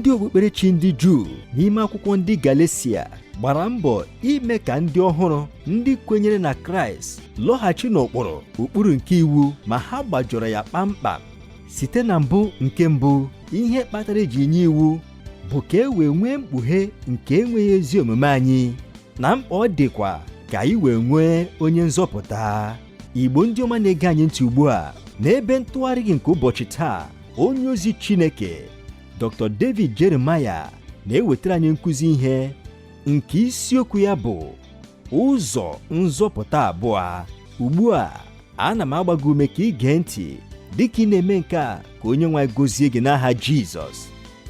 Ndị okpukperechi ndị Juu n'ime akwụkwọ ndị Galesia gbara mbọ ime ka ndị ọhụrụ ndị kwenyere na Kraịst lọghachi n'ụkpụrụ ụkpụrụ nke iwu, ma ha gbajọrọ ya kpamkpam. Site na mbụ nke mbụ, ihe kpatara eji nye iwu bụ ka e wee nwee mkpughe nke enweghị ezi omume anyị na mkpa ọ dịkwa ka anyị wee nwee onye nzọpụta. Igbo ndị ọma na-ege anyị ntị ugbu a, n'ebe ntụgharị gị nke ụbọchị taa, onye ozi Chineke Dr. David Jeremiah na-ewetara anyị nkụzi ihe nke isiokwu ya bụ ụzọ nzọpụta abụọ. Ugbu a, ana m agba gị ume ka ị gee ntị dịka ị na-eme nke a, ka onye nwe anyị gozie gị n'aha Jizọs.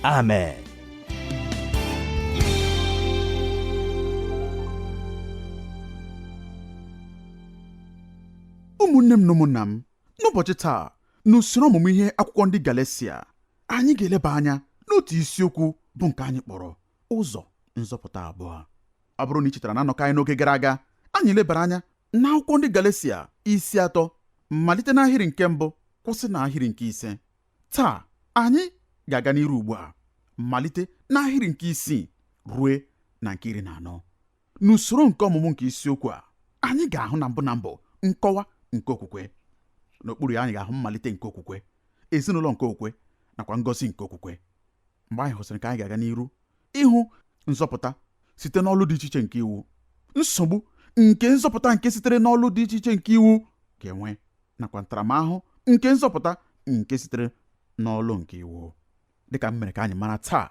Amen. Ụmụnne m na ụmụnna m, n'ụbọchị taa n'usoro ọmụmụ ihe akwụkwọ ndị Galesia, anyị ga-eleba anya n'otu isiokwu bụ nke anyị kpọrọ ụzọ nzọpụta abụọ. Ọ bụrụ na ị chetara na nnọkọ anyị n'oge gara aga, anyị lebara anya n'akwụkwọ ndị Galesia isi 3, malite n'ahịrị nke 1 kwụsị n'ahịrị nke 5. Taa anyị ga-aga n'iru ugbu a, malite n'ahịrị nke 6 rue na nke 14. N'usoro nke ọmụmụ nke isiokwu a, anyị ga-ahụ na mbụ na mbụ nkọwa nke okwukwe. N'okpuru ya anyị ga-ahụ mmalite nke okwukwe, ezinụlọ nke okwukwe, nakwa ngọzi nke okwukwe. Mgbe anyị hụsịrị ka anyị ga-aga n'iru ịhụ nzọpụta site n'ọlụ dị iche iche nke iwu, nsogbu nke nzọpụta nke sitere n'ọlụ dị iche iche nke iwu ga-enwe, nakwa ntaramahụhụ nke nzọpụta nke sitere n'ọlụ nke iwu. Dịka m mere ka anyị mara taa,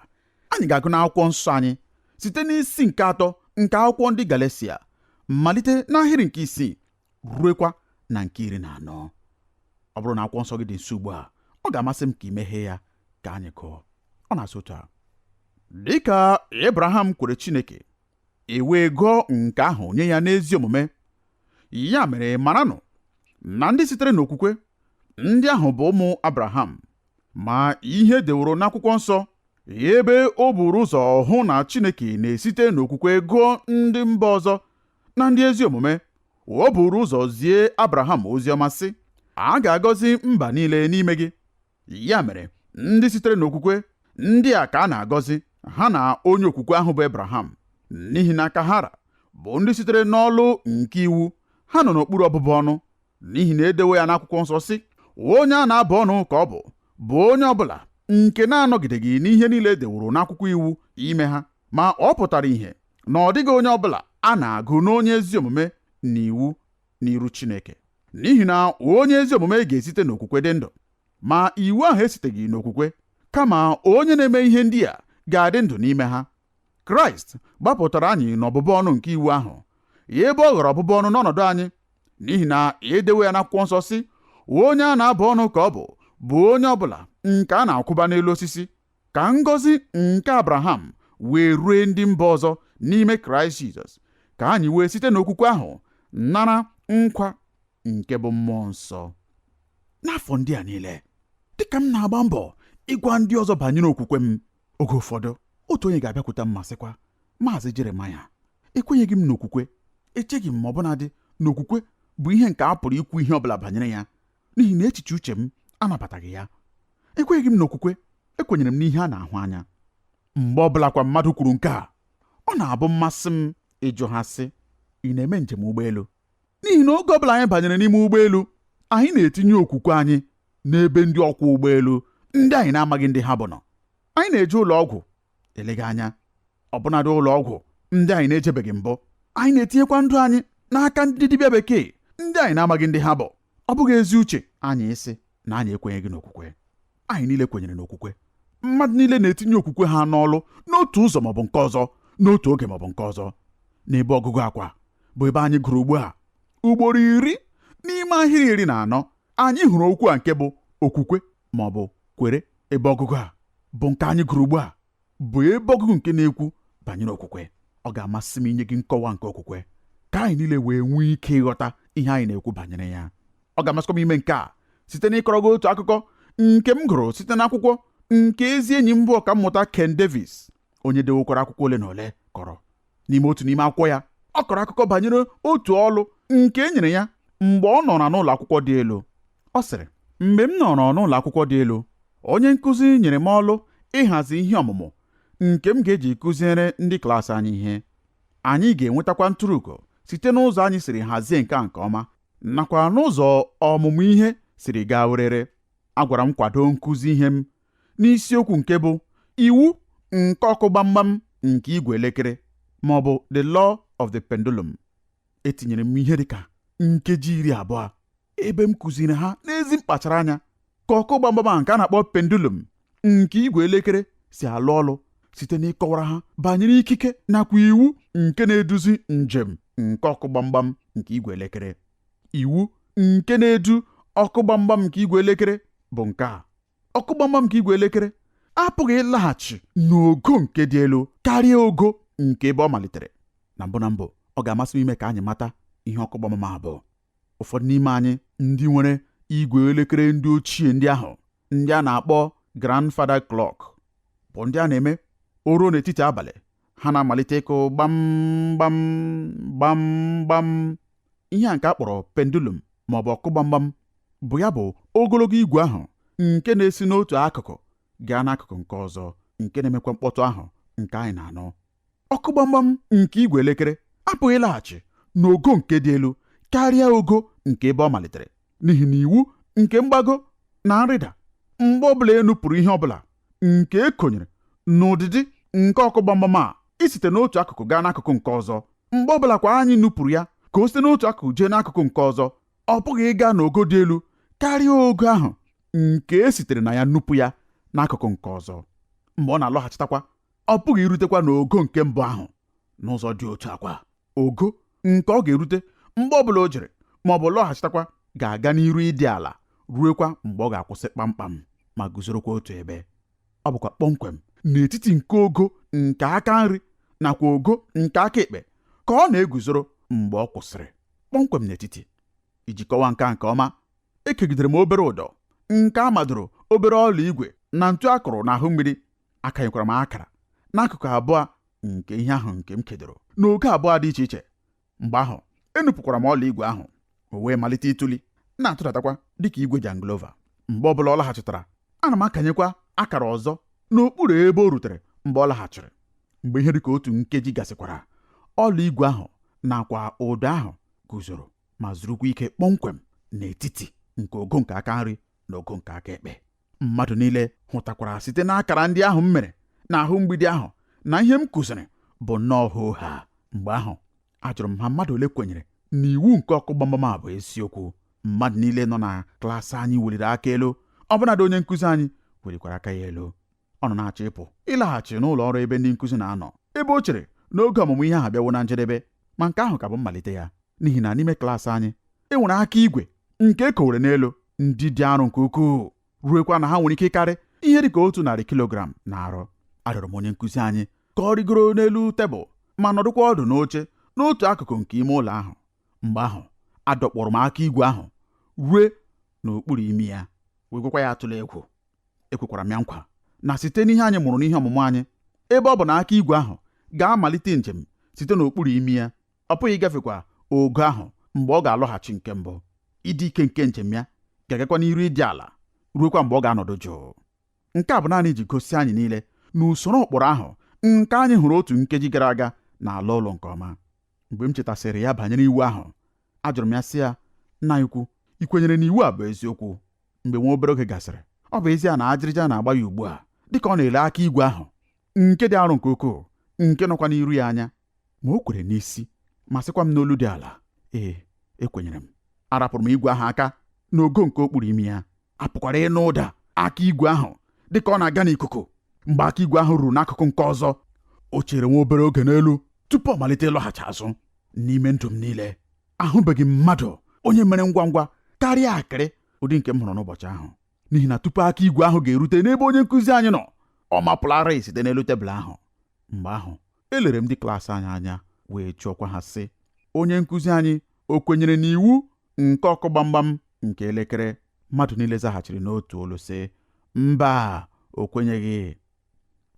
anyị ga-agụ n'akwụkwọ nsọ anyị site n'isi nke 3 nke akwụkwọ ndị Galesia, malite n'ahịrị nke 6 ruekwa na nke 14. Ọ bụrụ na akwụkwọ nsọ gị dị nso ugbu a, ọ ga-amasị m ka ị meghee ya ka anyị gụọ. Ọ na-asị otu a: dịka Abraham kwere Chineke, e wee gụọ nke ahụ nye ya n'ezi omume. Ya mere maranụ na ndị sitere n'okwukwe, ndị ahụ bụ ụmụ Abraham. Ma ihe deworo n'akwụkwọ nsọ, ebe o buru ụzọ hụ na Chineke na-esite n'okwukwe gụọ ndị mba ọzọ na ndị ezi omume, o buru ụzọ zie Abraham ozi ọma sị, a ga-agọzi mba niile n'ime gị. Ya mere ndị sitere n'okwukwe, ndị a ka a na-agọzi, ha na onye okwukwe ahụ bụ Abraham. N'ihi na ka ha ra bụ ndị sitere n'ọlụ nke iwu, ha nọ n'okpuru ọbụbụ ọnụ, n'ihi na edewo ya n'akwụkwọ nsọ sị, onye a na-abụ ọnụ ka ọ bụ onye ọbụla nke na-anọgideghị n'ihe niile edeworo n'akwụkwọ iwu ime ha. Ma ọ pụtara ihe na ọ dịghị onye ọbụla a na-agụ n'onye ezi omume n'iwu n'iru Chineke, n'ihi na onye ezi omume ga-esite n'okwukwe dị ndụ. Ma iwu ahụ esiteghị n'okwukwe, kama onye na-eme ihe ndị a ga-adị ndụ n'ime ha. Kraịst gbapụtara anyị n'ọbụbụ ọnụ nke iwu ahụ, ebe ọ ghọrọ ọbụbụ ọnụ n'ọnọdụ anyị, n'ihi na edewo ya n'akwụkwọ nsọ sị, onye a na-abụ ọnụ ka ọ bụ onye ọbụla nke a na-akwụba n'elu osisi, ka ngọzi nke Abraham wee rue ndị mba ọzọ n'ime Kraịst Jizọs, ka anyị wee site n'okwukwe ahụ nara nkwa nke bụ mmụọ nsọ. N'afọ ndị a niile, dịka m na-agba mbọ ịgwa ndị ọzọ banyere okwukwe m, oge ụfọdụ otu onye ga-abịakwute m ma sịkwa, Maazị Jeremaya, ekwenyeghị m n'okwukwe, echeghị m ma ọbụnadị na okwukwe bụ ihe nke a pụrụ ikwu ihe ọbụla banyere ya, n'ihi na echiche uche m anabataghị ya. Ekwenyeghị m n'okwukwe, ekwenyere m n'ihe a na-ahụ anya. Mgbe ọbụla kwa mmadụ kwuru nke a, ọ na-abụ mmasị m ịjụ ha sị, ị na-eme njem ụgbọelu? N'ihi na oge ọbụla anyị banyere n'ime ụgbọelu, anyị na-etinye okwukwe anyị n'ebe ndị ọkwọ ụgbọelu ndị anyị na-amaghị ndị ha bụ nọ. Anyị na-eje ụlọ ọgwụ, eleghị anya ọbụnadị ụlọ ọgwụ ndị anyị na-ejebeghị mbụ. Anyị na-etinyekwa ndụ anyị n'aka ndị dibịa bekee ndị anyị na-amaghị ndị ha bụ. Ọ bụghị ezi uche anyị ịsị na anyị ekwenyeghị n'okwukwe. Anyị niile kwenyere n'okwukwe. Mmadụ niile na-etinye okwukwe ha n'ọlụ n'otu ụzọ maọbụ nke ọzọ, n'otu oge maọbụ nke ọzọ. N'ebe ọgụgụ akwa bụ ebe anyị gụrụ ugbu a, ugboro 10 n'ime ahịrị 14, anyị hụrụ okwu a nke bụ okwukwe maọbụ kwere. Ebe ọgụgụ a bụ nke anyị gụrụ ugbu a bụ ebe ọgụgụ nke na-ekwu banyere okwukwe. Ọ ga-amasị m inye gị nkọwa nke okwukwe ka anyị niile wee nwee ike ịghọta ihe anyị na-ekwu banyere ya. Ọ ga-amasịkwa m ime nke a site n'ịkọrọ gị otu akụkọ nke m gụrụ site n'akwụkwọ nke ezi enyi m bụ ọkammụta Ken Davis, onye dewokwara akwụkwọ ole na ole, kọrọ. N'ime otu n'ime akwụkwọ ya, ọ kọrọ akụkọ banyere otu ọlụ nke e nyere ya mgbe ọ nọrọ n'ụlọ akwụkwọ dị elu. Ọ sịrị, mgbe m nọrọ n'ụlọ akwụkwọ dị elu, onye nkụzi nyere m ọlụ Ịhazi ihe ọmụmụ nke m ga-eji kụziere ndị klaasị anyị ihe. Anyị ga-enwetakwa ntụrụugo site n'ụzọ anyị siri hazie nke a nke ọma nakwa n'ụzọ ọmụmụ ihe siri gaa werere. Agwara m kwado nkụzi ihe m n'isiokwu nke bụ iwu nke ọkụ gbamgbam nke igwe elekere ma ọ bụ the law of the pendulum. Etinyere m ihe dịka nkeji 20 ebe m kụziri ha n'ezi mkpachara anya ka ọkụ gbamgbam a nke a na-akpọ pendulum nke igwe elekere si alụ ọlụ site n'ịkọwara ha banyere ikike nakwa iwu nke na-eduzi njem nke ọkụ gbamgbam nke igwe elekere. Iwu nke na-edu ọkụ gbamgbam nke igwe elekere bụ nke a: ọkụ gbamgbam nke igwe elekere apụghị ịlaghachi n'ogo nke dị elu karịa ogo nke ebe ọ malitere. Na mbụ na mbụ, ọ ga-amasị m ime ka anyị mata ihe ọkụ gbamgbam a bụ. Ụfọdụ n'ime anyị ndị nwere igwe elekere ndị ochie ndị ahụ ndị a na-akpọ grandfather clock bụ ndị a na-eme o ruo n'etiti abalị ha na-amalite ịkụ gbam gbam gbam gbam. Ihe a nke a kpọrọ pendulum ma ọ bụ ọkụ gbamgbam bụ ya bụ ogologo igwe ahụ nke na-esi n'otu akụkụ gaa n'akụkụ nke ọzọ nke na-emekwa mkpọtụ ahụ nke anyị na-anụ. Ọkụ gbamgbam nke igwe elekere apụghị ịlaghachi n'ogo nke dị elu karịa ogo nke ebe ọ malitere, n'ihi na iwu nke mgbago na nrịda mgbe ọbụla enupụrụ ihe ọbụla nke e konyere n'ụdịdị nke ọkụ gbamgbam a isite n'otu akụkụ gaa n'akụkụ nke ọzọ, mgbe ọbụla kwa anyị nupụrụ ya ka o site n'otu akụkụ jee n'akụkụ nke ọzọ, ọ pụghị ịga n'ogo dị elu karịa ogo ahụ nke e sitere na ya nupụ ya n'akụkụ nke ọzọ. Mgbe ọ na-alọghachitakwa, ọ pụghị irutekwa n'ogo nke mbụ ahụ. N'ụzọ dị otu akwa, ogo nke ọ ga-erute mgbe ọbụla o jere ma ọ bụ lọghachitakwa ga-aga n'iru ịdị ala ruekwa mgbe ọ ga-akwụsị kpamkpam ma guzorokwa otu ebe. Ọ bụkwa kpọmkwem n'etiti nke ogo nke aka nri nakwa ogo nke aka ekpe ka ọ na-eguzoro mgbe ọ kwụsịrị kpọmkwem n'etiti. Iji kọwaa nke a nke ọma, ekegidere m obere ụdọ nke a madoro obere ọla igwe na ntu akụrụ n'ahụ mmiri. Akanyekwara m akara n'akụkụ abụọ nke ihe ahụ nke m kedoro n'ogo abụọ dị iche iche. Mgbe ahụ enupụkwara m ọla igwe ahụ, o wee malite ịtụli na-atụdatakwa dịka igwe janglova. Mgbe ọbụla ọ laghachitara, ana m akanyekwa akara ọzọ n'okpuru ebe o rutere mgbe ọ laghachiri. Mgbe ihe dịka otu nkeji gasịkwara, ọla igwe ahụ nakwa ụdọ ahụ guzoro ma zurukwa ike kpọmkwem n'etiti nke ogo nke aka nri na ogo nke aka ekpe. Mmadụ niile hụtakwara site n'akara ndị ahụ m mere n'ahụ mgbidi ahụ na ihe m kụziri bụ nnọọ hoo haa. Mgbe ahụ ajụrụ m ha mmadụ ole kwenyere na iwu nke ọkụ gbamgbam a bụ eziokwu. Mmadụ niile nọ na klaasị anyị weliri aka elu, ọbụnadị onye nkụzi anyị welikwara aka ya elu. Ọ nọ na-achọ ịpụ ịlaghachi n'ụlọ ọrụ ebe ndị nkụzi na-anọ, ebe o chere n'oge ọmụmụ ihe ahụ abịawo na njedebe, ma nke ahụ ka bụ mmalite ya, n'ihi na n'ime klaasị anyị e nwere aka igwe nke e kowere n'elu ndị dị arọ nke ukwuu, ruekwa na ha nwere ike ịkarị ihe dị ka 100 kilogram na arọ. Arịọrọ m onye nkụzi anyị ka ọ rịgoro n'elu tebụl ma nọdụkwa ọdụ n'oche n'otu akụkụ nke ime ụlọ ahụ. Mgbe ahụ adọkpọrọ m aka igwe ahụ rue n'okpuru imi ya wee gwakwa ya atụla egwu. Ekwekwara m ya nkwa na site n'ihe anyị mụrụ n'ihe ọmụmụ anyị, ebe ọ bụ na aka igwe ahụ ga-amalite njem site n'okpuru imi ya, ọ pụghị ịgafekwa ogo ahụ mgbe ọ ga-alọghachi nke mbụ. Ịdị ike nke njem ya ga-agakwa n'iru ịdị ala ruekwa mgbe ọ ga-anọdụ jụụ. Nke a bụ naanị iji gosi anyị niile na usoro ụkpụrụ ahụ nke anyị hụrụ otu nkeji gara aga na-ala ụlọ nke ọma. Mgbe m chetasịrị ya banyere iwu ahụ, ajụrụ m ya sị ya, nna anyị ukwu, ị kwenyere na iwu a bụ eziokwu? Mgbe nwa obere oge gasịrị, ọ bụ ezie na ajịrịja na-agba ya ugbu a dịka ọ na-ele aka igwe ahụ nke dị arọ nke ukwuu nke nọkwa n'iru ya anya, ma o kwere n'isi ma sịkwa m n'olu dị ala, ee, ekwenyere m. Arapụrụ m igwe ahụ aka n'ogo nke okpuru imi ya. Apụkwara ịnụ ụda aka igwe ahụ dịka ọ na-aga n'ikuku. Mgbe aka igwe ahụ ruru n'akụkụ nke ọzọ, o chere nwa obere oge n'elu tupu ọ malite ịlọghachi azụ. N'ime ndụ m niile, ahụbeghị m mmadụ onye mere ngwa ngwa karịa akịrị ụdị nke m hụrụ n'ụbọchị ahụ, n'ihi na tupu aka igwe ahụ ga-erute n'ebe onye nkụzi anyị nọ, ọ mapụlarị site n'elu tebụl ahụ. Mgbe ahụ elere m ndị klaasị anyị anya wee jụọkwa ha sị, onye nkụzi anyị o kwenyere n'iwu nke ọkụ gbamgbam nke elekere? Mmadụ niile zaghachiri n'otu olu sị, mba, o kwenyeghị.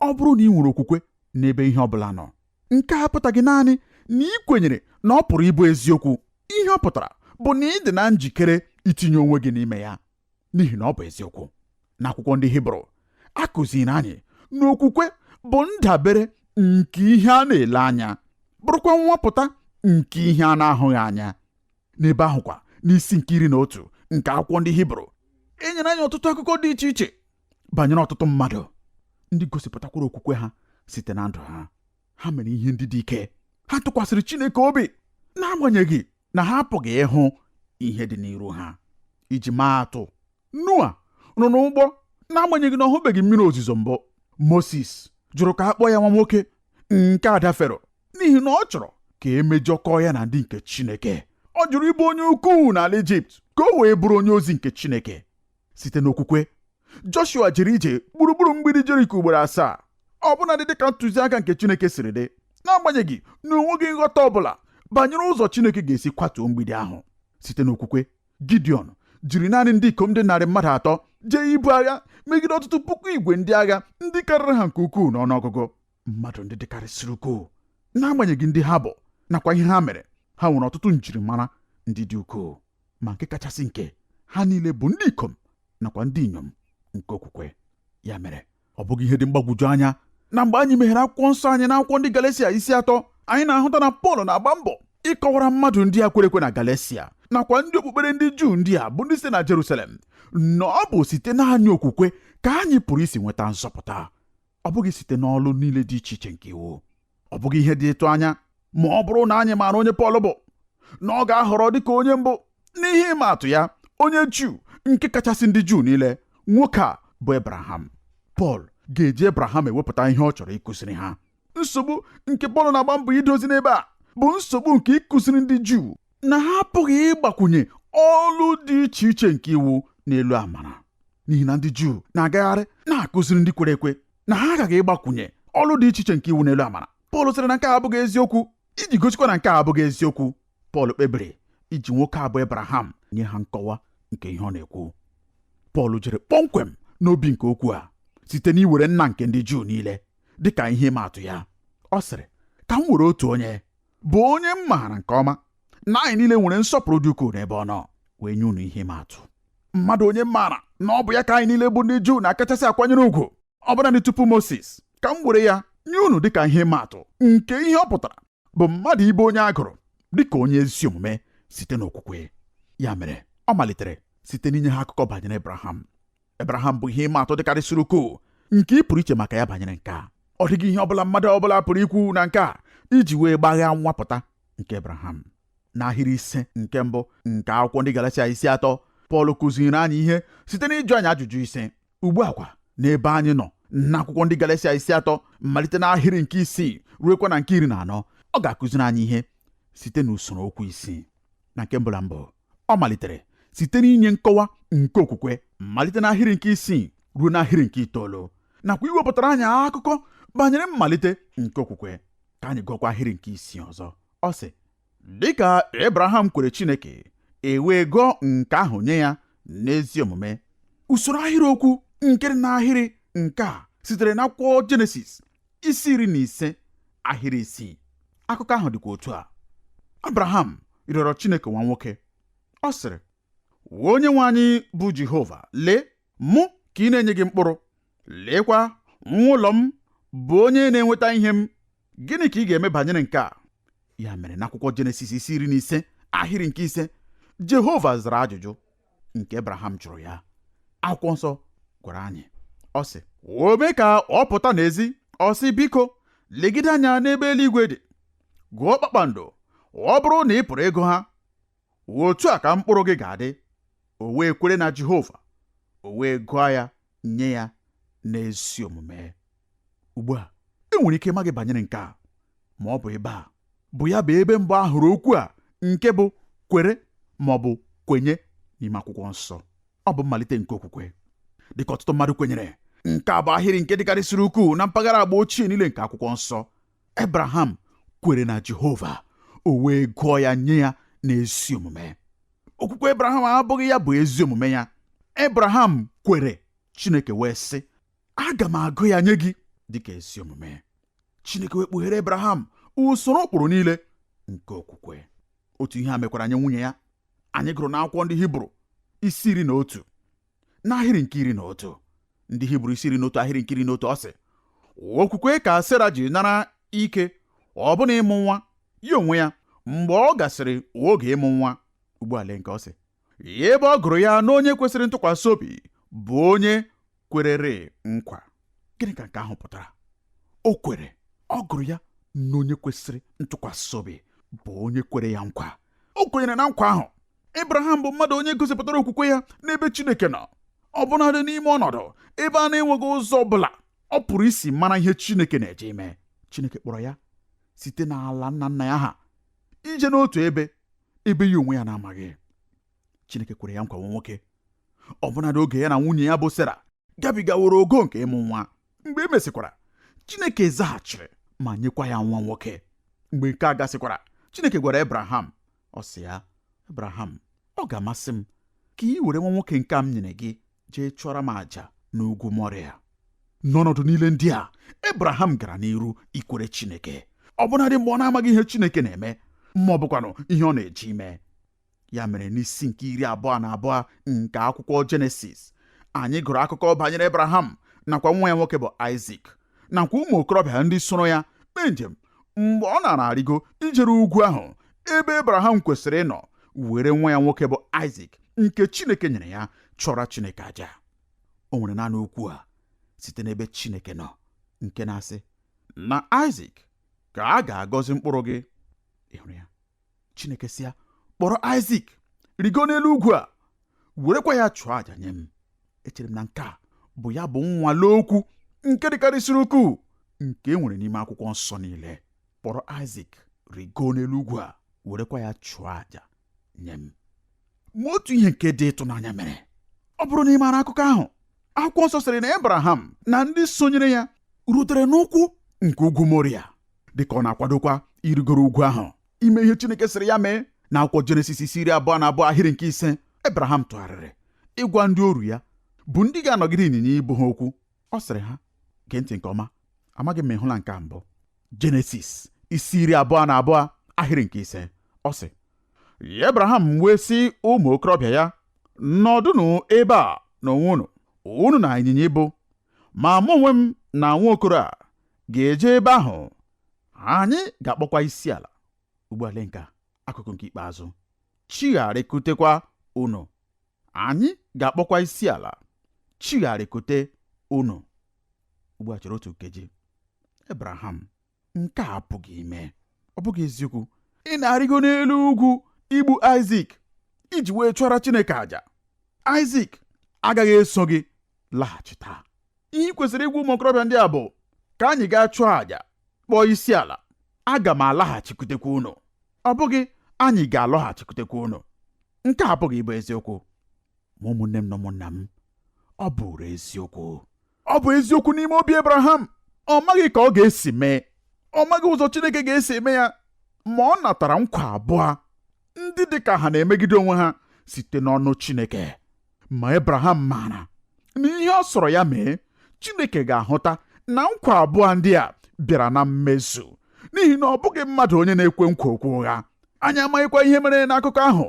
Ọ bụrụ na ị nwere okwukwe n'ebe ihe ọ bụla nọ, nke a apụtaghị naanị na ị kwenyere na ọ pụrụ ịbụ eziokwu. Ihe ọ pụtara bụ na ị dị na njikere itinye onwe gị n'ime ya, n'ihi na ọ bụ eziokwu. N'akwụkwọ ndị Hibru, a kụziri anyị na okwukwe bụ ndabere nke ihe a na-ele anya, bụrụkwa nnwapụta nke ihe a na-ahụghị anya. N'ebe ahụ kwa, n'isi nke 11 nke akwụkwọ ndị Hibru, e nyere anyị ọtụtụ akụkọ dị iche iche banyere ọtụtụ mmadụ ndị gosipụtakwara okwukwe ha site na ndụ ha. Ha mere ihe ndị dị ike, ha tụkwasịrị Chineke obi n'agbanyeghị na ha apụghị ịhụ ihe dị n'iru ha. Iji maa atụ, Noa rụrụ ụgbọ n'agbanyeghị na ọ hụbeghị mmiri ozuzo mbụ. Moses jụrụ ka a kpọọ ya nwa nwoke nke ada Fero n'ihi na ọ chọrọ ka e mejọkọọ ya na ndị nke Chineke. Ọ jụrụ ịbụ onye ukwuu n'ala Ijipt ka o wee bụrụ onye ozi nke Chineke. Site n'okwukwe, Joshua jere ije gburugburu mgbidi Jeriko ugboro asaa, ọbụnadị dịka ntụziaka nke Chineke siri dị, n'agbanyeghị na o nweghị nghọta ọbụla banyere ụzọ Chineke ga-esi kwatuo mgbidi ahụ. Site n'okwukwe, Gideon jiri naanị ndị ikom dị narị mmadụ atọ jee ibu agha megide ọtụtụ puku igwe ndị agha ndị karịrị ha nke ukwuu n'ọnụọgụgụ, mmadụ ndị dịkarịsịrị ukwuu. N'agbanyeghị ndị ha bụ nakwa ihe ha mere, ha nwere ọtụtụ njirimara ndị dị ukwuu, ma nke kachasị nke ha niile bụ ndị ikom nakwa ndị inyom nke okwukwe. Ya mere, ọ bụghị ihe dị mgbagwoju anya na mgbe anyị meghere akwụkwọ nsọ anyị n'akwụkwọ ndị Galesia isi 3, anyị na-ahụta na Pọl na-agba mbọ ịkọwara mmadụ ndị a kwere ekwe na Galesia nakwa ndị okpukpere ndị Juu ndị a bụ ndị site na Jerusalem na ọ bụ site naanị okwukwe ka anyị pụrụ isi nweta nzọpụta, ọ bụghị site n'ọlụ niile dị iche iche nke iwu. Ọ bụghị ihe dị ịtụ anya ma ọ bụrụ na anyị maara onye Pọl bụ, na ọ ga-ahọrọ dịka onye mbụ n'ihe ịma atụ ya, onye Juu nke kachasị ndị Juu niile, nwoke a bụ Abraham. Pọl ga-eji Abraham ewepụta ihe ọ chọrọ ịkụziri ha. Nsogbu nke Pọl na-agba mbọ idozi n'ebe a bụ nsogbu nke ịkụziri ndị Juu na ha apụghị ịgbakwunye ọlụ dị iche iche nke iwu n'elu amara, n'ihi na ndị Juu na-agagharị na-akụziri ndị kwere ekwe na ha aghaghị ịgbakwunye ọlụ dị iche iche nke iwu n'elu amara. Pọl sịrị na nke a abụghị eziokwu. Iji gosikwa na nke a abụghị eziokwu, Pọl kpebiri iji nwoke a bụ Abraham nye ha nkọwa nke ihe ọ na-ekwu. Pọl jere kpọmkwem n'obi nke okwu a site n'iwere nna nke ndị Juu niile dịka ihe ịma atụ ya. Ọ sịrị, ka m were otu onye bụ onye m maara nke ọma na anyị niile nwere nsọpụrụ dị ukwuu n'ebe ọ nọ wee nye unu ihe ịma atụ. Mmadụ onye m maara na ọ bụ ya ka anyị niile bụ ndị Juu na-akachasị akwanyere ugwu, ọbụnadị tupu Moses, ka m were ya nye unu dịka ihe ịma atụ nke ihe ọ pụtara bụ mmadụ ịbụ onye a gụrụ dịka onye ezi omume site n'okwukwe. Ya mere, ọ malitere site n'inye ha akụkọ banyere Abraham. Abraham bụ ihe ịma atụ dịkarịsịrị ukwuu nke ị pụrụ iche maka ya banyere nke a. Ọ dịghị ihe ọbụla mmadụ ọbụla pụrụ ikwu na nke a iji wee gbaghaa nwapụta nke Abraham. N'ahịrị 5 nke mbụ nke akwụkwọ ndị Galatia isi 3, Pọl kụziiri anyị ihe site n'ịjụ anyị ajụjụ 5. Ugbu a kwa, n'ebe anyị nọ n'akwụkwọ ndị Galatia isi 3, malite n'ahịrị nke 6 ruekwa na nke 14, ọ ga-akụziri anyị ihe site n'usoro okwu 6. Na nke mbụ na mbụ, ọ malitere site n'inye nkọwa nke okwukwe, malite n'ahịrị nke 6 ruo n'ahịrị nke 9, nakwa iwepụtara anyị akụkọ banyere mmalite nke okwukwe. Ka anyị gụọkwa ahịrị nke 6 ọzọ. Ọ sị, dịka Abraham kwere Chineke, e wee gụọ nke ahụ nye ya n'ezi omume. Usoro ahịrịokwu nke dị n'ahịrị nke a sitere n'akwụkwọ Jenesis isi 15 ahịrị 6. Akụkọ ahụ dịkwa otu a. Abraham rịọrọ Chineke nwa nwoke. Ọ sịrị, onye nwe anyị bụ Jehova, lee, mụ ka ị na-enyeghị mkpụrụ, leekwa nwa ụlọ m bụ onye na-enweta ihe m. Gịnị ka ị ga-eme banyere nke a? Ya mere, n'akwụkwọ Jenesis isi 15 ahịrị nke 5, Jehova zara ajụjụ nke Abraham jụrụ ya. Akwụkwọ nsọ gwara anyị, ọ sị, o mee ka ọ pụta n'ezi, ọ sị, biko legide anya n'ebe eluigwe dị, gụọ kpakpando, ọ bụrụ na ị pụrụ ịgụ ha, otu a ka mkpụrụ gị ga-adị. O wee kwere na Jehova, o wee gụọ ya nye ya n'ezi omume. Ugbu a, e nwere ike ịma gị banyere nke a, ma ọ bụ ebe a bụ ya bụ ebe mbụ a hụrụ okwu a nke bụ kwere ma ọ bụ kwenye n'ime akwụkwọ nsọ. Ọ bụ mmalite nke okwukwe. Dịka ọtụtụ mmadụ kwenyere, nke a bụ ahịrị nke dịkarịsịrị ukwuu na mpaghara agba ochie niile nke akwụkwọ nsọ. Abraham kwere na Jehova, o wee gụọ ya nye ya n'ezi omume. Okwukwe Abraham abụghị ya bụ ezi omume ya. Abraham kwere, Chineke wee sị, aga m agụ ya nye gị dịka ezi omume. Chineke wee kpughere Abraham usoro ụkpụrụ niile nke okwukwe. Otu ihe a mekwara nye nwunye ya. Anyị gụrụ n'akwụkwọ ndị Hibru isi 11 n'ahịrị nke 11. Ndị Hibru isi 11 ahịrị nke 11, ọ sị, Okwukwe ka Sera ji nara ike ọbụna ịmụ nwa ya onwe ya mgbe ọ gasịrị oge ịmụ nwa. Ugbu a lee nke ọ sị, ebe ọ gụrụ ya n'onye kwesịrị ntụkwasị obi bụ onye kwerere nkwa. Gịnị ka nke ahụ pụtara? O kwere, ọ gụrụ ya n'onye kwesịrị ntụkwasị obi bụ onye kwere ya nkwa. O kwenyere na nkwa ahụ. Abraham bụ mmadụ onye gosipụtara okwukwe ya n'ebe Chineke nọ, ọbụnadị n'ime ọnọdụ ebe a na-enweghị ụzọ ọbụla ọ pụrụ isi mara ihe Chineke na-eje ime. Chineke kpọrọ ya site n'ala nna nna ya ha ije n'otu ebe ebe ya onwe ya na-amaghị. Chineke kwere ya nkwa nwa nwoke, ọbụnadị oge ya na nwunye ya bụ Sera gabigaworo ogo nke ịmụ nwa. Mgbe e mesịkwara, Chineke zaghachiri ma nyekwa ya nwa nwoke. Mgbe nke a gasịkwara, Chineke gwara Abraham, ọ sị ya, Abraham, ọ ga-amasị m ka ị were nwa nwoke nke a m nyere gị jee chụọrọ m àjà n'ugwu Mọrịa. N'ọnọdụ niile ndị a, Abraham gara n'iru ikwere Chineke, ọbụnadị mgbe ọ na-amaghị ihe Chineke na-eme ma ọ bụkwanụ ihe ọ na-eji ime. Ya mere n'isi nke 22 nke akwụkwọ Jenesis, anyị gụrụ akụkọ banyere Abraham nakwa nwa ya nwoke bụ Aịzik nakwa ụmụ okorobịa ndị soro ya mee njem mgbe ọ nara arịgo ijere ugwu ahụ ebe Abraham kwesịrị ịnọ were nwa ya nwoke bụ Aịzik nke Chineke nyere ya chụọrọ Chineke aja. O nwere naanị okwu a site n'ebe Chineke nọ nke na-asị na Aịzik ka a ga-agọzi mkpụrụ gị. Ị hụrụ ya? Chineke sị ya, kpọrọ Aịzik rigo n'elu ugwu a, werekwa ya chụọ àjà nye m. Echere m na nke a bụ ya bụ nnwale okwu nke dịkarịsịrị ukwuu nke e nwere n'ime akwụkwọ nsọ niile. Kpọrọ Aịzik rigo n'elu ugwu a, werekwa ya chụọ àjà nye m. Ma otu ihe nke dị ịtụnanya mere. Ọ bụrụ na ị maara akụkọ ahụ, akwụkwọ nsọ sịrị na Abraham na ndị sonyere ya rutere n'ụkwụ nke ugwu Moria dịka ọ na-akwadokwa irigoro ugwu ahụ ime ihe Chineke sịrị ya mee. Na akwụkwọ Jenesis isi 22 ahịrị nke 5, Abraham tụgharịrị ịgwa ndị oru ya bụ ndị ga-anọgide ịnyịnya ibu ha okwu. Ọ sịrị ha, gee ntị nke ọma, amaghị m ma ị hụla nke a mbụ. Jenesis isi 22 ahịrị nke 5, ọ sị, Abraham wee sị ụmụ okorobịa ya, nọdụnụ ebe a n'onwe unu, unu na ịnyịnya ibu, ma mụ onwe m na nwa okoro a ga-eje ebe ahụ, anyị ga-akpọkwa isi ala. Ugbu a lee nke a, akụkụ nke ikpeazụ, chigharịkutekwa unu. Anyị ga-akpọkwa isi ala, chigharịkute unu. Ugbu a chere otu nkeji. Abraham, nke a apụghị ime. Ọ bụghị eziokwu. Ị na-arịgo n'elu ugwu igbu Aịzik iji wee chụọrọ Chineke àjà. Aịzik agaghị eso gị laghachita. Ihe ị kwesịrị ịgwa ụmụ okorobịa ndị a bụ ka anyị gaa chụọ àjà, kpọọ isi ala, aga m alaghachikwutekwa unu. Ọ bụghị anyị ga-alọghachikwutekwa unu. Nke a apụghị ịbụ eziokwu. Ma ụmụnne m na ụmụnna m, ọ bụrụ eziokwu. Ọ bụ eziokwu n'ime obi Abraham. Ọ maghị ka ọ ga-esi mee, ọ maghị ụzọ Chineke ga-esi eme ya, ma ọ natara nkwa abụọ ndị dị ka ha na-emegide onwe ha site n'ọnụ Chineke. Ma Abraham maara na ihe ọ sọrọ ya mee, Chineke ga-ahụta na nkwa abụọ ndị a bịara na mmezu, n'ihi na ọ bụghị mmadụ onye na-ekwe nkwa okwu ụgha. Anyị amaghịkwa ihe mere n'akụkọ ahụ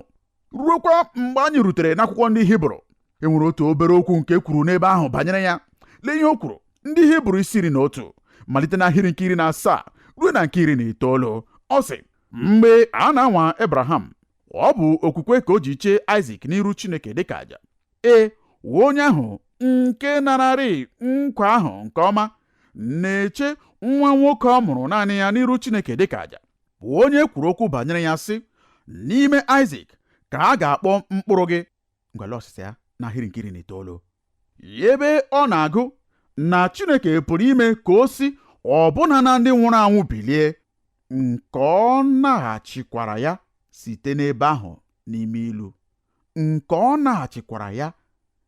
ruokwa mgbe anyị rutere n'akwụkwọ ndị Hibru. E nwere otu obere okwu nke e kwuru n'ebe ahụ banyere ya. Lee ihe o kwuru. Ndị Hibru isi 11 malite n'ahịrị nke 17 ruo na nke 19. Ọ sị, mgbe a na-anwa Abraham, ọ bụ okwukwe ka o ji chee Aịzik n'iru Chineke dịka àjà. Ee, onye ahụ nke nararị nkwa ahụ nke ọma na-eche nwa nwoke ọ mụrụ naanị ya n'iru Chineke dịka àjà, bụ onye e kwuru okwu banyere ya sị, n'ime Aịzik ka a ga-akpọ mkpụrụ gị. Ngwa lee ọsịsa ya n'ahịrị nke 19. Ebe ọ na-agụ na Chineke pụrụ ime ka o si ọbụna na ndị nwụrụ anwụ bilie, nke ọ naghachikwara ya site n'ebe ahụ n'ime ilu. Nke ọ naghachikwara ya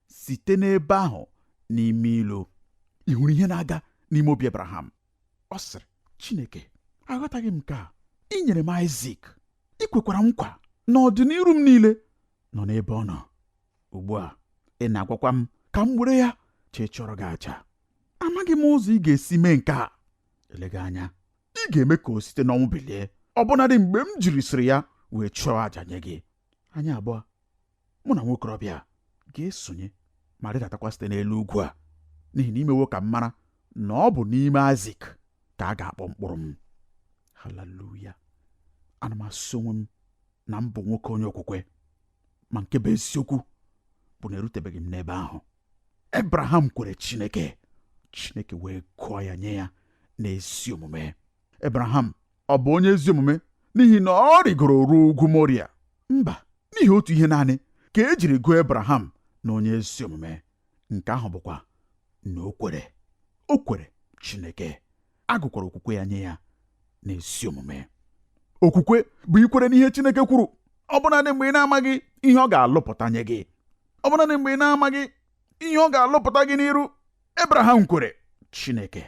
site n'ebe ahụ n'ime ilu. Ị hụrụ ihe na-aga n'ime obi Abraham? Ọ sịrị, Chineke, aghọtaghị m nke a. Ị nyere m Aịzik, ị kwekwara nkwa na ọdịnihu m niile nọ n'ebe ọ nọ. Ugbu a ị na-agwakwa m ka m were ya chee chụọrọ gị aja. Amaghị m ụzọ ị ga-esi mee nke a. Eleghị anya ị ga-eme ka o site n'ọnwụ bilie, ọbụnadị mgbe m jirisịrị ya wee chụọ aja nye gị. Anyị abụọ, mụ na nwokorobịa, ga-esonye ma rịdatakwa site n'elu ugwu a, n'ihi na i mewo ka m mara na ọ bụ n'ime Aịzik ka a ga-akpọ mkpụrụ m. Haleluya! Ana m asị onwe m na m bụ nwoke onye okwukwe, ma nke bụ eziokwu bụ na erutebeghị m n'ebe ahụ. Abraham kwere Chineke, Chineke wee gụọ ya nye ya n'ezi omume. Abraham ọ bụ onye ezi omume n'ihi na ọ rịgoro ruo ugwu Moria? Mba, n'ihi otu ihe naanị ka e jiri gụọ Abraham na onye ezi omume, nke ahụ bụkwa na o kwere. O kwere Chineke, a gụkwara okwukwe ya nye ya n'ezi omume. Okwukwe bụ ikwere n'ihe Chineke kwuru, ọbụnadị mgbe ị na-amaghị ihe ọ ga-alụpụta nye gị, ọbụnadị mgbe ị na-amaghị ihe ọ ga-alụpụta gị n'iru. Abraham kwere Chineke,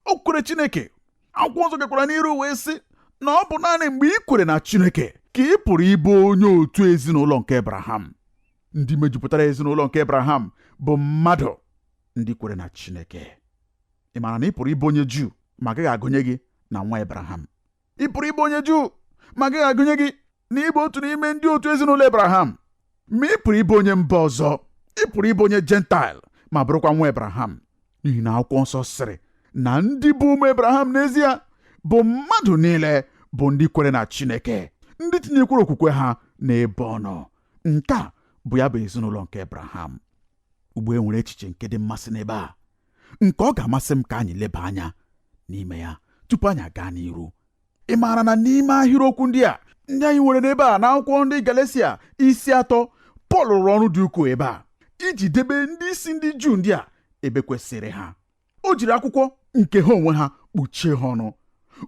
o kwere Chineke. Akwụkwọ nsọ gakwara n'iru wee sị na ọ bụ naanị mgbe ị kwere na Chineke ka ị pụrụ ịbụ onye otu ezinụlọ nke Abraham. Ndị mejupụtara ezinụlọ nke Abraham bụ mmadụ ndị kwere na Chineke. Ị maara na ị pụrụ ịbụ onye Juu ma agaghị agụnye gị na nwa Abraham? Ị pụrụ ịbụ onye Juu ma agaghị agụnye gị na ịbụ otu n'ime ndị otu ezinụlọ Abraham. Ma ị pụrụ ịbụ onye mba ọzọ, ị pụrụ ịbụ onye Jentaịl ma bụrụkwa nwa Abraham, n'ihi na akwụkwọ nsọ sịrị na ndị bụ ụmụ Abraham n'ezie bụ mmadụ niile bụ ndị kwere na Chineke, ndị tinyekwara okwukwe ha n'ebe ọ nọ. Nke a bụ ya bụ ezinụlọ nke Abraham. Ugbu e nwere echiche nke dị mmasị n'ebe a, nke ọ ga-amasị m ka anyị leba anya n'ime ya tupu anyị aga n'iru. Ị maara na n'ime ahịrịokwu ndị a ndị anyị nwere n'ebe a n'akwụkwọ ndị Galesia isi 3, Pọl rụrụ ọrụ dị ukwuu ebe a iji debe ndị isi ndị Juu ndị a ebe kwesịrị ha. O jiri akwụkwọ nke ha onwe ha kpuchie ha ọnụ.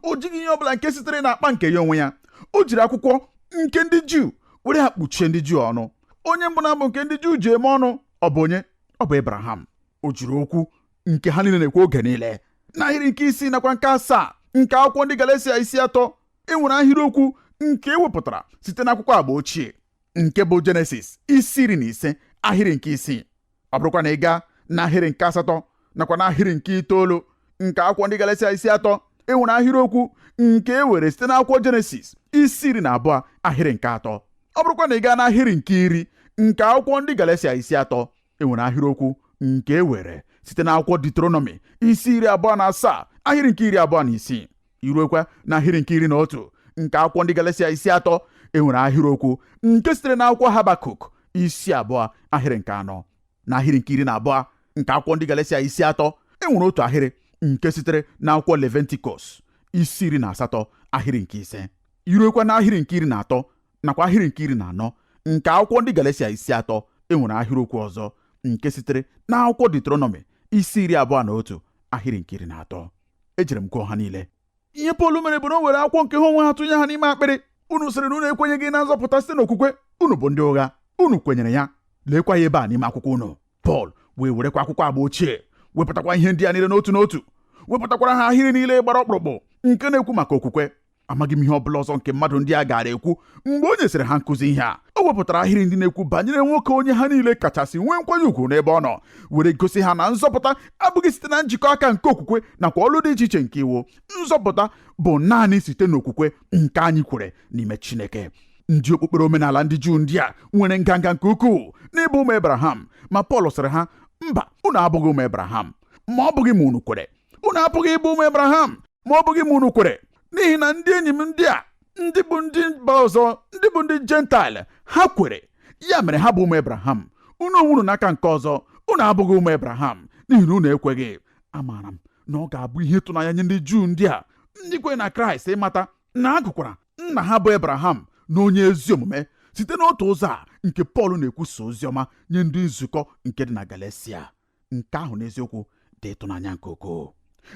O jighị ihe ọbụla nke sitere n'akpa nke ya onwe ya. O jiri akwụkwọ nke ndị Juu were ha kpuchie ndị Juu ọnụ. Onye mbụ na mbụ nke ndị Juu ji eme ọnụ ọ bụ onye? Ọ bụ Abraham. O jiri okwu nke ha niile na-ekwu oge niile. N'ahịrị nke 6 nakwa nke 7 nke akwụkwọ ndị Galesia isi 3, e nwere ahịrịokwu nke e wepụtara site n'akwụkwọ agba ochie nke bụ Jenesis isi 15 ahịrị nke 6. Ọ bụrụkwa na ị gaa n'ahịrị nke 8 nakwa n'ahịrị nke 9 nke akwụkwọ ndị Galesia isi 3, e nwere ahịrịokwu nke e were site n'akwụkwọ Jenesis isi 12 ahịrị nke 3. Ọ bụrụkwa na ị gaa n'ahịrị nke 10 nke akwụkwọ ndị Galesia isi 3, e nwere ahịrịokwu nke e were site n'akwụkwọ Deuteronomy isi 27 ahịrị nke 26. I ruekwa n'ahịrị nke 11 nke akwụkwọ ndị Galesia isi 3, e nwere ahịrịokwu nke sitere n'akwụkwọ Habakuk isi 2 ahịrị nke 4. N'ahịrị nke 12 nke akwụkwọ ndị Galesia isi 3, e nwere otu ahịrị nke sitere n'akwụkwọ Leventikọs isi 18 ahịrị nke 5. I ruekwa n'ahịrị nke 13 nakwa ahịrị nke 14 nke akwụkwọ ndị Galesia isi 3, e nwere ahịrịokwu ọzọ nke sitere n'akwụkwọ Deuteronomy isi 21 ahịrị nke 13. Ejere m gụọ ha niile. Ihe Pọl mere bụ na o were akwụkwọ nke ha onwe ha tụnye ha n'ime akpịrị. Unu sịrị na unu ekwenyeghị na nzọpụta site n'okwukwe, unu bụ ndị ụgha. Unu kwenyere ya, leekwa ya ebe a n'ime akwụkwọ unu. Pọl wee werekwa akwụkwọ agba ochie wepụtakwa ihe ndị a niile n'otu n'otu, wepụtakwara ha ahịrị niile gbara ọkpụrụkpụ nke na-ekwu maka okwukwe. Amaghị m ihe ọ bụla ọzọ nke mmadụ ndị a gaara ekwu mgbe o nyesịrị ha nkụzi ihe a. O wepụtara ahịrị ndị na-ekwu banyere nwoke onye ha niile kachasị nwee nkwanye ugwu n'ebe ọ nọ, were gosi ha na nzọpụta abụghị site na njikọ aka nke okwukwe nakwa ọlụ dị iche iche nke iwu. Nzọpụta bụ naanị site n'okwukwe nke anyị kwere n'ime Chineke. Ndị okpukpere omenala ndị Juu ndị a nwere nganga nke ukwuu n'ịbụ ụmụ Abraham, ma Pọl sịrị ha, mba, unu abụghị ụmụ Abraham ma ọ bụghị ma unu kwere. Unu apụghị ịbụ ụmụ Abraham ma ọ bụghị ma unu kwere, n'ihi na ndị enyi m ndị a, ndị bụ ndị mba ọzọ, ndị bụ ndị Jentaịl, ha kwere, ya mere ha bụ ụmụ Abraham. Unu onwe unu n'aka nke ọzọ, unu abụghị ụmụ Abraham n'ihi na unu ekweghị. Amaara m na ọ ga-abụ ihe ịtụnanya nye ndị Juu ndị a, ndị kwere na Kraịst, ịmata na a gụkwara nna ha bụ Abraham na onye ezi omume site n'otu ụzọ a nke Pọl na-ekwusa ozi ọma nye ndị nzukọ nke dị na Galesia. Nke ahụ n'eziokwu dị ịtụnanya nke ukwuu.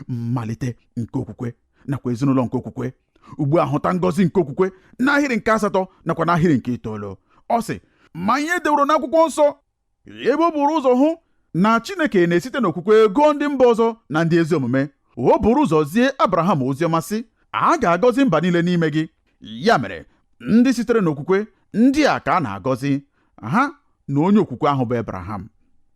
Mmalite nke okwukwe nakwa ezinụlọ nke okwukwe. Ugbu a hụta ngọzi nke okwukwe n'ahịrị nke 8 nakwa n'ahịrị nke 9. Ọ sị, ma ihe deworo n'akwụkwọ nsọ, ebe o buru ụzọ hụ na Chineke na-esite n'okwukwe gụọ ndị mba ọzọ na ndị ezi omume, o buru ụzọ zie Abraham ozi ọma sị, a ga-agọzi mba niile n'ime gị. Ya mere ndị sitere n'okwukwe ndị a ka a na-agọzi, ha na onye okwukwe ahụ bụ Abraham.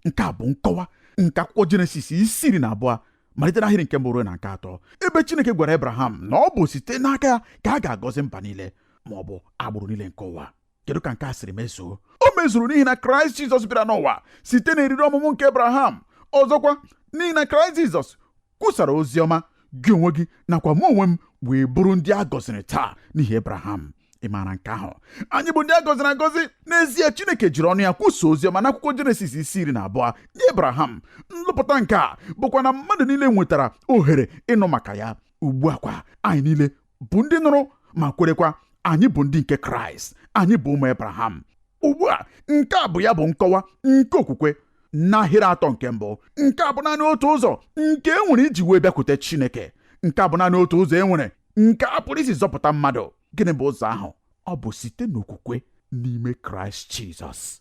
Nke a bụ nkọwa nke akwụkwọ Jenesis isi 12 malite n'ahịrị nke 1 ruo na nke 3, ebe Chineke gwara Abraham na ọ bụ site n'aka ya ka a ga-agọzi mba niile ma ọ bụ agbụrụ niile nke ụwa. Kedu ka nke a siri mezuo? O mezuru n'ihi na Kraịst Jizọs bịara n'ụwa site n'eriri ọmụmụ nke Abraham. Ọzọkwa, n'ihi na Kraịst Jizọs Kwusara ozi ọma gị onwe gị nakwa mụ onwe m wee bụrụ ndị a gọziri taa n'ihi Abraham. Ị maara nke ahụ? Anyị bụ ndị a gọziri agọzi. N'ezie, Chineke jiri ọnụ ya kwusa ozi ọma n'akwụkwọ Jenesis isi 12 nye Abraham. Nlụpụta nke a bụkwa na mmadụ niile nwetara ohere ịnụ maka ya. Ugbu a kwa, anyị niile bụ ndị nụrụ ma kwerekwa. Anyị bụ ndị nke Kraịst. Anyị bụ ụmụ Abraham. Ugbu a, nke a bụ ya bụ nkọwa nke okwukwe n'ahịrị atọ nke mbụ. Nke a bụ naanị otu ụzọ nke e nwere iji wee bịakwute Chineke. Nke a bụ naanị otu ụzọ e nwere nke a pụrụ isi zọpụta mmadụ. Gịnị bụ ụzọ ahụ? Ọ bụ site n'okwukwe n'ime Kraịst Jizọs.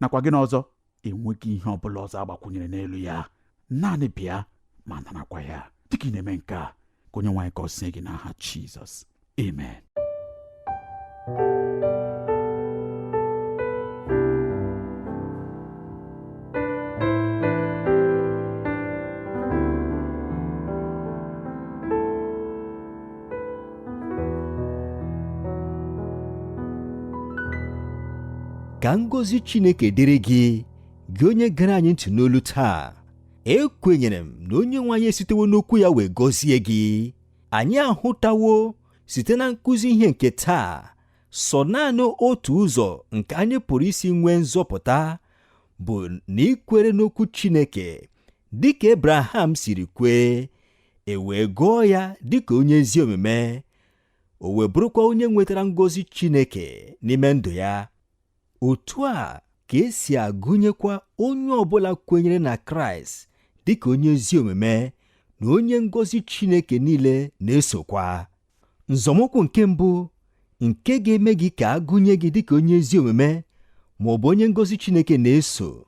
Nakwa gịnị ọzọ? Enweghị ihe ọ bụla ọzọ agbakwunyere n'elu ya. Naanị bịa ma narakwa ya. Dịka ị na-eme nke a, ka onye nwe anyị gọzie gị n'aha Jizọs. Amen. Ka ngọzi Chineke dịrị gị, gị onye gere anyị ntị n'olu taa. Ekwenyere m na onye nwe anyị esitewo n'okwu ya wee gọzie gị. Anyị ahụtawo site na nkụzi ihe nke taa sọ naanị otu ụzọ nke anyị pụrụ isi nwee nzọpụta bụ na ikwere n'okwu Chineke dịka Abraham siri kwee, e wee gụọ ya dịka onye ezi omume, o wee bụrụkwa onye nwetara ngọzi Chineke n'ime ndụ ya. Otu a ka esi agụnyekwa onye ọbụla kwenyere na Kraịst dịka onye ezi omume na onye ngọzi Chineke niile na-esokwa. Nzọmụkwụ nke mbụ nke ga-eme gị ka agụnye gị dịka onye ezi omume ma ọ bụ onye ngọzi Chineke na-eso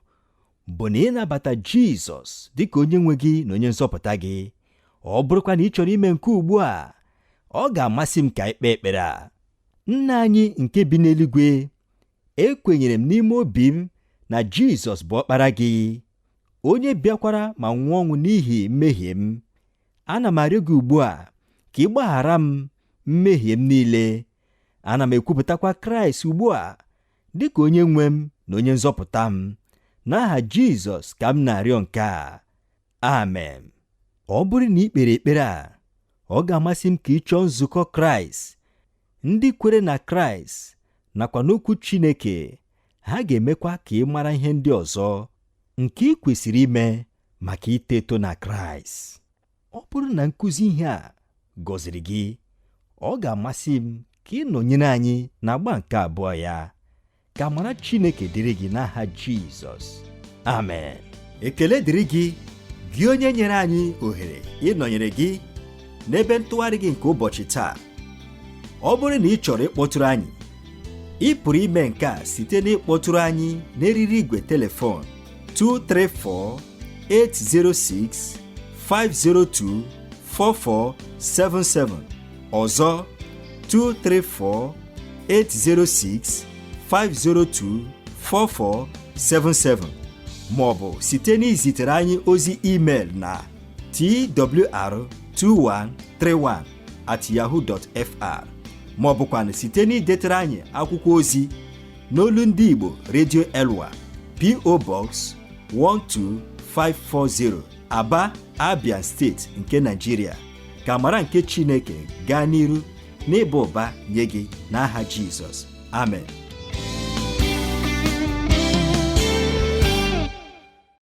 bụ na ịnabata Jizọs dịka onye nwe gị na onye nzọpụta gị. Ọ bụrụkwa na ị chọrọ ime nke ugbu a, ọ ga-amasị m ka anyị kpee ekpere a. Nna anyị nke bi n'eluigwe, ekwenyere m n'ime obi m na Jizọs bụ ọkpara gị, onye bịakwara ma nwụọ ọnwụ n'ihi mmehie m. Ana m arịọ gị ugbu a ka ị gbaghara m mmehie m niile. Ana m ekwupụtakwa Kraịst ugbu a dịka onye nwe m na onye nzọpụta m. N'aha Jizọs ka m na-arịọ nke a. Amen. Ọ bụrụ na ị kpere ekpere a, ọ ga-amasị m ka ị chọọ nzukọ Kraịst, ndị kwere na Kraịst nakwa n'okwu Chineke. Ha ga-emekwa ka ị mara ihe ndị ọzọ nke ị kwesịrị ime maka ito eto na Kraịst. Ọ bụrụ na nkụzi ihe a gọziri gị, ọ ga-amasị m ka ị nọnyere anyị n'agba nke abụọ ya. Ka amara Chineke dịrị gị n'aha Jizọs. Amen. Ekele dịrị gị, gị onye nyere anyị ohere ịnọnyere gị n'ebe ntụgharị gị nke ụbọchị taa. Ọ bụrụ na ị chọrọ ịkpọtụrụ anyị, ị pụrụ ime nke a site n'ịkpọtụrụ anyị n'eriri igwe telefon 234 806 502 4477. Ọzọ, 234 806 502 4477, ma ọ bụ site n'izitere anyị ozi email na twr2131@yahoo.fr, ma ọ bụkwanụ site n'idetere anyị akwụkwọ ozi n'olu ndị Igbo, Radio Elwa, P.O. Box 12540, Aba, Abia Steeti nke Nigeria. Ka amara nke Chineke gaa n'iru n'ịba ụba nye gị n'aha Jizọs. Amen.